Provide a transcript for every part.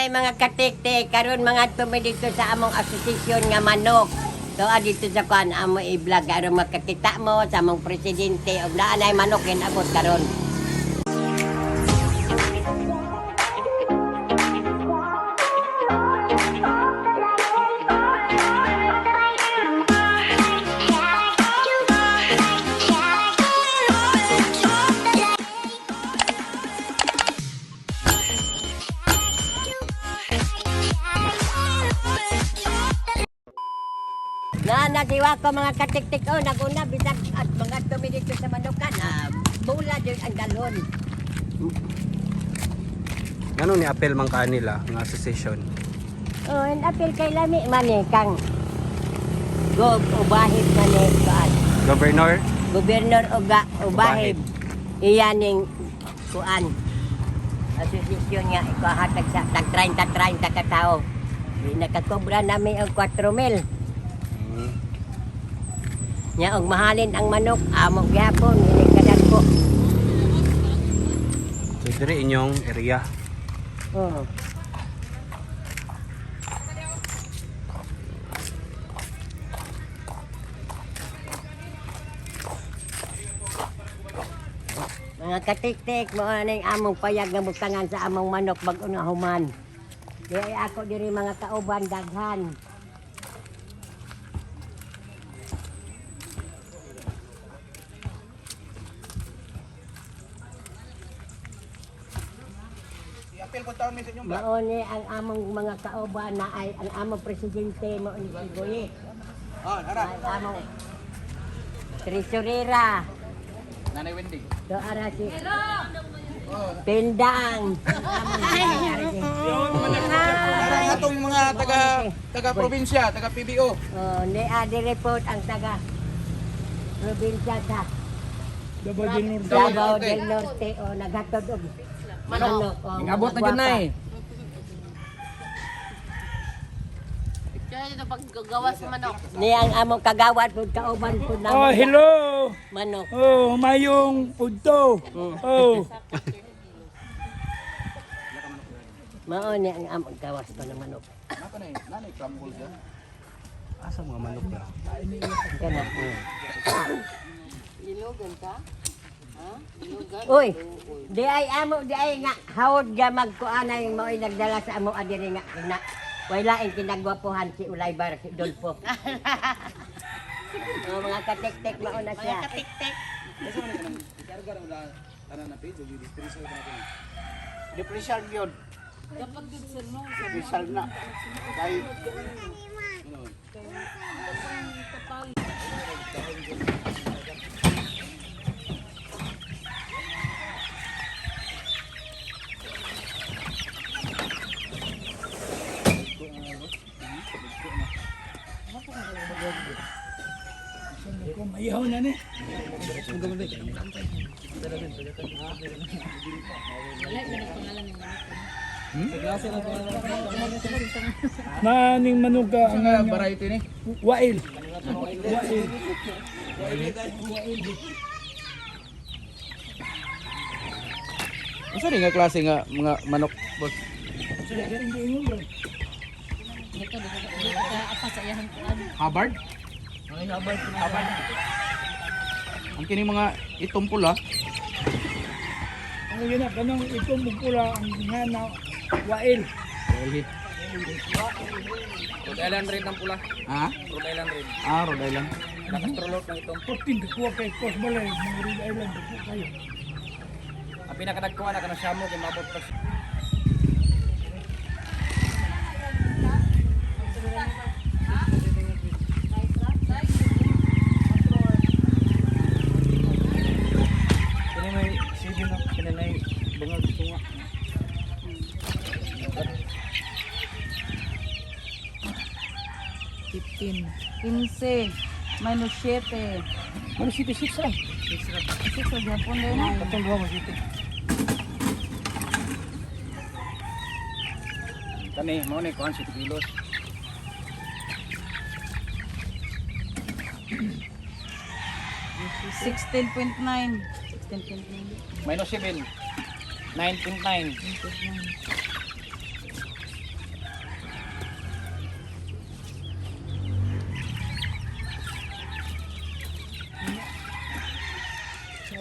Hi mga katiktik, karon mga tumi dito sa among asosasyon nga manok. So dito sa kuan amo i-vlog aron makakita mo sa among presidente og naa nay manok ginabot karon. Na nadiwa ko mga katiktik, oh, naguna bisag at mga tumi dito sa manukan, bula jud ang dalon. Ngano ni apel man kanila nga association? Oh, and apil kay lami man eh, kang Gob ubahib man eh kuan. Governor? Gobernador Uga Ubahib. Iya ning kuan. Asosasyon nga ikahatag sa tag 30-30 ka tao. Di nakakobra nami og 4 mil. Nya og mahalin ang manok, amo gyapon ini kadagko. So diri inyong area. Oh. Mga katiktik, mao ning among payag nga butangan sa among manok bag nga human. Di ay ako diri mga kauban daghan. I-appeal ko taon mi sa inyong vlog. Mao ni ang among mga kauban na ay ang among presidente mao ni si Boye. Oh, nara. Ang among treasurera. Nanay Wendy. Do ara si Pindang. Nara ang atong mga taga taga probinsya, taga PBO. Oh, ni adi report ang taga probinsya sa Davao del Norte. Davao del Norte o naghatod og manok. Oh, Ingabot na jud nay. Kaya ito paggagawa sa manok. Ni ang among kagawad pud kauban pud namo. Oh, hello. Manok. Oh, mayong udto. Oh, Mao ni ang among gawas pa ng manok. Nako nay, nanay crumble siya. Asa mga manok ra? Kana. Lilogan ka? Ha? Lilogan? Uy, di ay amo di ay nga hawod ga magkuanay mao'y nagdala sa amo adiri nga na. Way laing kinagwapuhan si Ulay Bar si Dolfo. Oh, mga katek-tek mao na siya. Mga katik-tik. Kasi man kanang ikarga ra wala tanan na page ug dispersal ba natin. Differential gyud. Dapat good sir no. Differential na. Kay ko maihaw na ni. Maning manok ka ang nga variety ni. wail. Wail. Unsa ni nga klase nga mga manok, boss? Dito, dito, dito ka apa sa iyang kuan. Hubbard? Hubbard. Ang kini mga itong pula, Ang yun na kanang itong pula ang nga na wail. Rhode Island Red ang pula. Ha? Rhode Island Red. Ah, Rhode Island. Nakastrolot ng itong. 14 kuha kay Cosmo mga Rhode Island dako kayo. Ang pinakadagkuha na kanang Shamo kay mabot pa siya. Kini may CD no, kini nay bangag tunga. Fifteen. 15 minus 7. Ano city 6 ra? 6 ra gyapon din na. Katong duha mo city. Kani mao ni kuan 7 kilos. 16.9. 16.9. Minus 7. 9.9.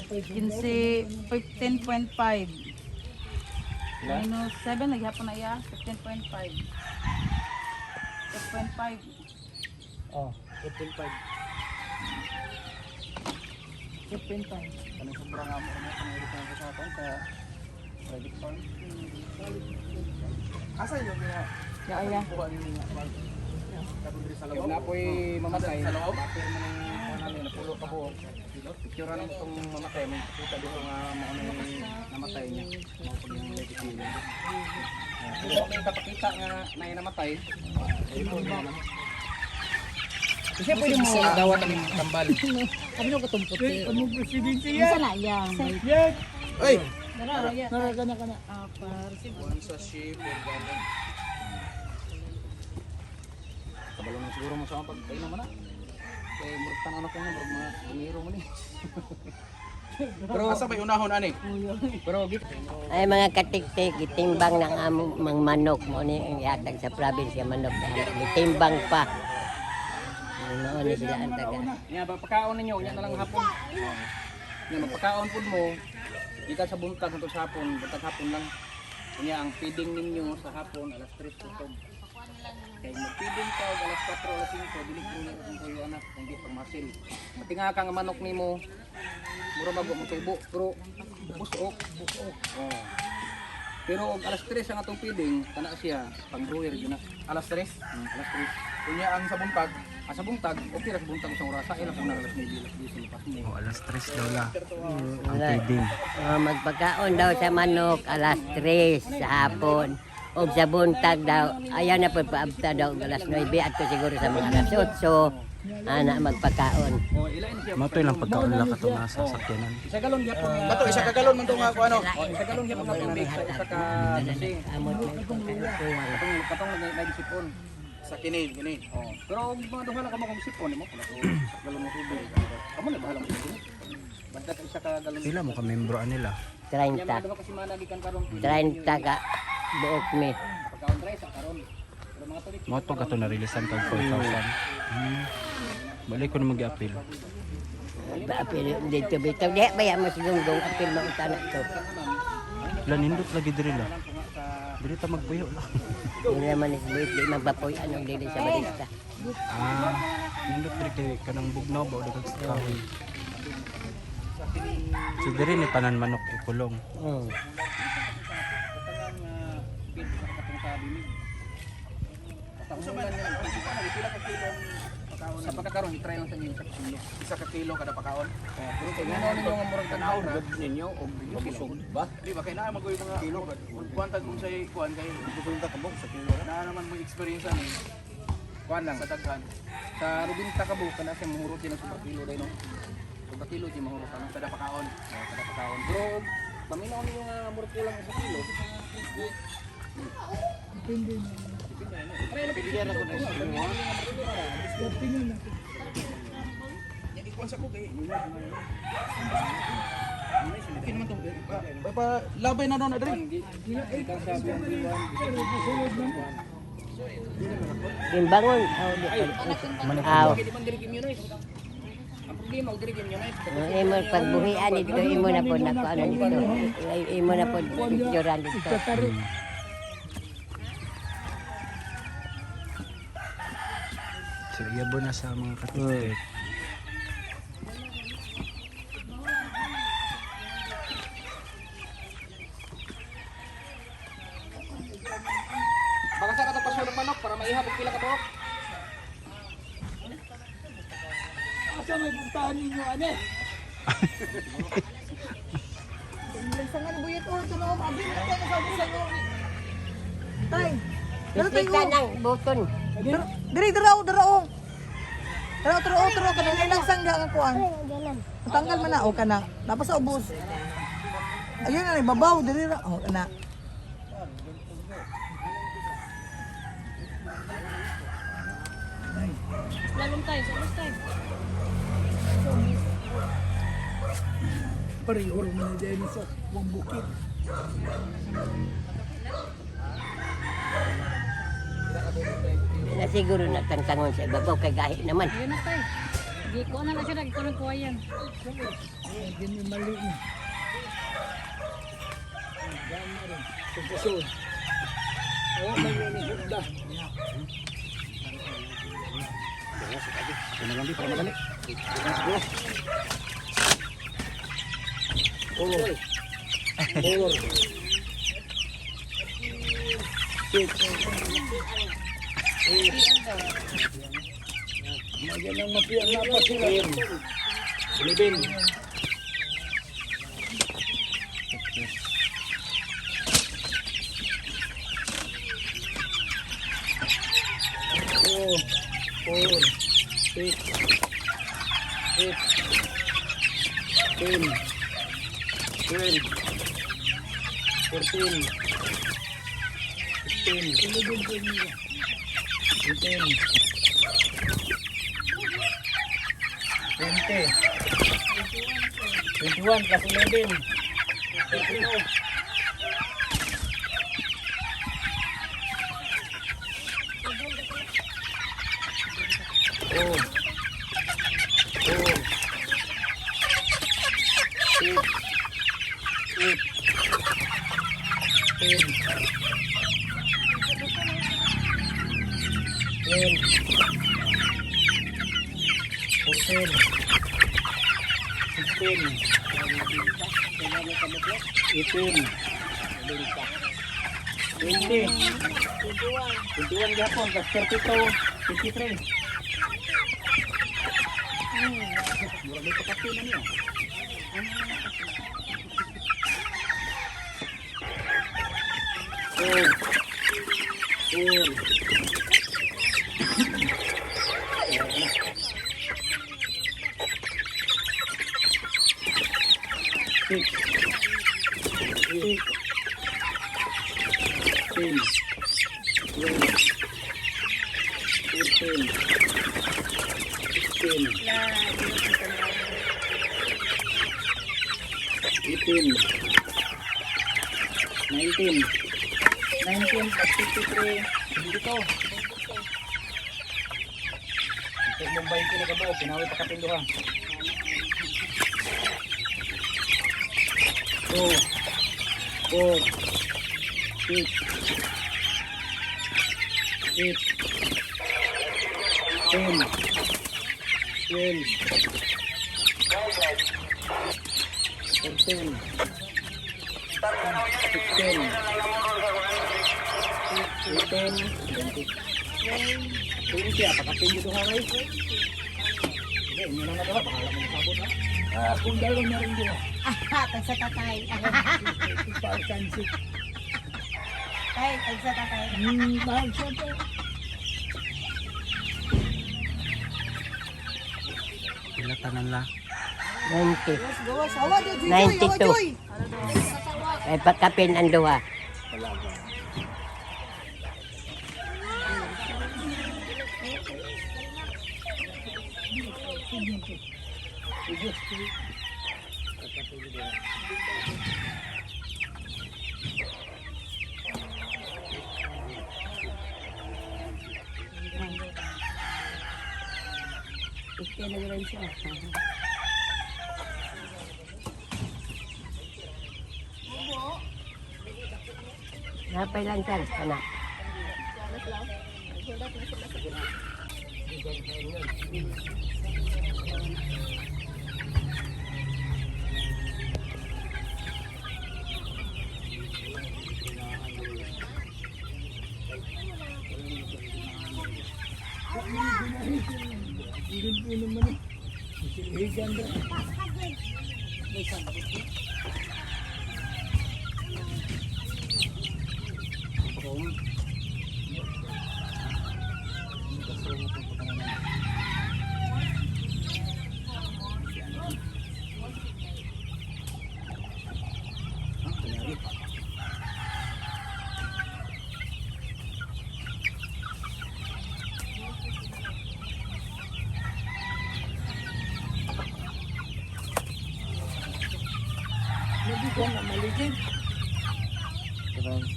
15, 15.5. Minus 7, naghapon na iya. 15.5. 8.5. Oh, 15.5. 15.5. Kanang sobra nga mo kamo kung ito sa aton sa private farm. Asa yun nga? Ya, ya. Buha ninyo nga. Katong diri sa labaw. Na po'y mamatay. Sa labaw? Mapirma ng kuha namin, napulo ka buok. Picture na itong mamatay. May kita dito nga mao na yung namatay niya. Mao pag yung medicine. Pero may kapakita nga na yung namatay. Kasi pwede mo dawat ang tambal. Kami nung katumputi. Among presidente Unsa yan. na iya? Yan. Ay! Dara, iya. Nara ka na ka na. Ah, para resibo. One sa ship, Kabalo na siguro mo sa akong pagkainom mo na. Kay murag tan-aw ko nga murag mga kumiro mo ni. Pero asa may unahon ani? Pero git Ay mga katiktik, gitimbang ng among mga manok mo ni ang ihatag sa province nga manok. Gitimbang pa. Mao ni sila ang taga. Nya ba pagkaon ninyo, nya na lang hapon. Nya magpakaon pud mo. Gikan sa buntag hangtod sa hapon, buntag hapon lang. Nya ang feeding ninyo sa hapon alas 3 kusog. Kay mag-feeding ka og alas 4 alas 5 dili ko na kung tuyo anak kung di pag masil. Patinga ka nga manok nimo. Mura mag mo tubo pero busok, busok. Oh. Pero og alas 3 ang atong feeding, kana siya pang brewer gyud na. Alas 3. Alas 3. Unya ang sa buntag. Ah, sa buntag, okay ra sa buntag isang orasa, ila kung na alas 9, alas 10 lipas mo. Oh, alas 3 daw la. Ang Wala. feeding. Oh, magpakaon daw sa manok alas 3 sa hapon. O sa buntag daw, ayaw na po paabta daw og alas 9 at siguro sa mga alas 8 ana magpakaon. Oh, ilain siya. Mao to ilang pagkaon la katong nasa sakyanan. Isa galon gyapon nga. Kato isa ka galon man to nga ko ano. Oh, isa galon gyapon nga tubig sa isa ka kasi Amot na itong kakuwang. katong katong nagisipon. Sa kini, kini. Oh, pero og mga duha lang ka mo kung sipon mo kung isa galon ng tubig. Kamo na bahala mo sa tubig. Basta ka isa ka galon. Pila mo ka membro anila? Nya 30. mga duha ka semana gikan karon. 30 ka buok mi. Pagkaon dry sa karon. Pero mga tuig Mao to kato na-releasean kag 4,000. Balik ko na mag-appeal. Apil dito bitaw di ba mo sigunggong apil mo tanak to. La nindot lagi diri la. Diri ta magpuyo la. Hindi naman is buit di magbapoy anong dili sa balista. Ah, nindot diri kay kanang bugnaw ba o dagag sa kahoy. So diri ni tanan manok ikulong. Sa pagkakaroon, i-try lang sa inyo sa kilo. Isa ka kilo kada pakaon. Oh, pero kay ngano ninyo nga murag tanaw ra ninyo og busog ba? Di ba kay naa magoy mga kilo kuan tag kung say kuan kay busog ta kabog sa kilo. Naa naman mo experience ani Kuan lang. sa daghan Sa rubinta ka buka na siya mahurot din ang sobra kilo dahil no. Sobra kilo di mahurot ang kada pakaon. oh, kada pakaon. Pero paminaw ninyo nga murag kulang sa kilo. Depende na. Pili na ko na Depende na. Ikuan sa ko kay. Okay naman tong pa, pa labay na doon na diri. Timbangon. Aw. Di man diri immunize. Ang problema og diri immunize. Ang imo pagbuhian dito imo na po na kuan dito. Imo na po picturean dito. Tatari. So iyabo na sa mga katiktik. Baka sa kato pasulong manok para maihap og pila ka buok. Asa may puntahan ninyo, ane? Tay. Dara tay. Bisita ng buton. Diri dara o dara o. Dara dara o dara kana ilang sangga ang kuan. Tanggal man na o kana. Dapat sa ubos. Ayun na babaw diri ra o kana. Lalong tayo, sa oras tayo. Pareho man na din sa buong bukid. Na siguro natangtangon sa ibabaw kay gahi naman. Ayun na tayo. Giko na lang siya, nagiko ng kuwayan. Hindi mali ni. Gama rin. Pagkasod. Oo, may ni hugda. Ano lang di para madali. Siguro. Four. Four. Six. Eight. Mayan ang mapiyang na pa sila. 11. 2, 4, 6, 8, 10, 12, 14, 15, 18, 20. 21 plus 11. 22. 2, 4, 6, 8, 10, 12, 14, 15, 18, 20. 21 gihapon plus 32, 53. Mura may pakape na niya. 4, 4, 6, 8, 10, 12, 14, 15, 18, 19, 19 plus 53, 72. Ito mong 20 na kabuo, pinawi pa kapinduha. 2, 4, 6, 8, 10, 12, 14, 16, 18, 20. 20, apakapin dito ha, Ray. Hindi, inyo lang nagawa, baka alam mo masabot ha. Ah, kung dalawa na rin din. Ah, tagsa tatay. 2006. Tay, tagsa tatay. Mahal siya to. Pila tanan la. 90. Gawas, awa di joy, joy, awa 92. joy. Ay pagkapin ang duha. Napay lang siya, anak.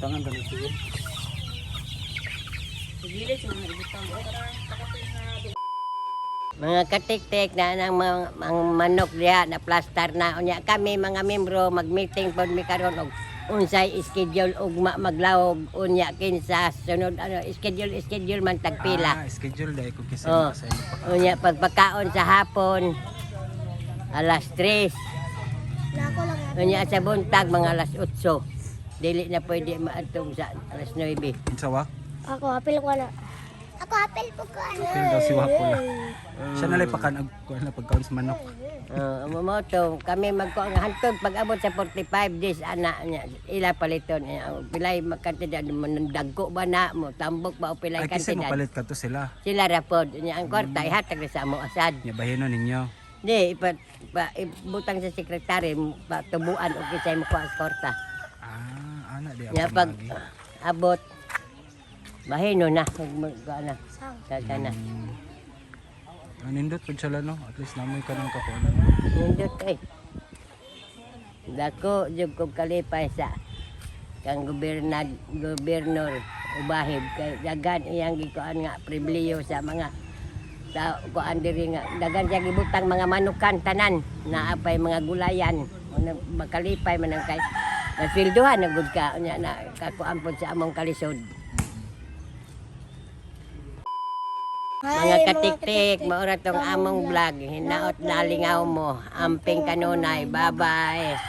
Tangan dali sige. Mga katiktik na ang mga manok diha na plaster na unya kami mga membro mag-meeting pod mi karon og unsay schedule ugma maglawog unya kinsa sunod ano schedule schedule man tagpila. Ah, schedule dahil kung kisa Oh. sa inyo pa. Unya pagpakaon sa hapon alas 3. Unya sa buntag mga alas 8. Dili na pwede maadtong sa alas 9. Unsa wa? Ako, apil ko na. Ako, apil po ko ano. Apil daw si Wapo na. Siya nalay pakan og kuan na pagkaon sa manok. Oh, mo to kami magko ang hantod pag abot sa 45 days ana niya ila paliton niya. Pilay magkantidad dagko ba na mo tambok ba o pilay Ay kasi kantidad. mopalit ka to sila. Sila ra pod niya ang kwarta ihatag ra sa amo asad. Nya bahino ninyo. Di ipa, pa, ibutang sa sekretary patubuan og kisay mo kuha sa kwarta. Ah, ana di Nya ako pag maagi. abot bahino na kuha na. Sa kana. Ah, nindot pud sila no. At least namoy ka ng kakuan. Nindot eh. Dako jud kog kalipay sa kang gobernador Ubahib kay daghan iyang gikuan nga pribileyo sa mga tao kuan diri nga daghan siya gibutang mga manukan tanan naa pay mga gulayan. Una, makalipay man ang kay nasweldohan na gud ka unya na kakuan pod sa among kalisod. Mga katiktik, maura tong among vlog. Hinaot nalingaw mo. Amping kanunay. Bye-bye.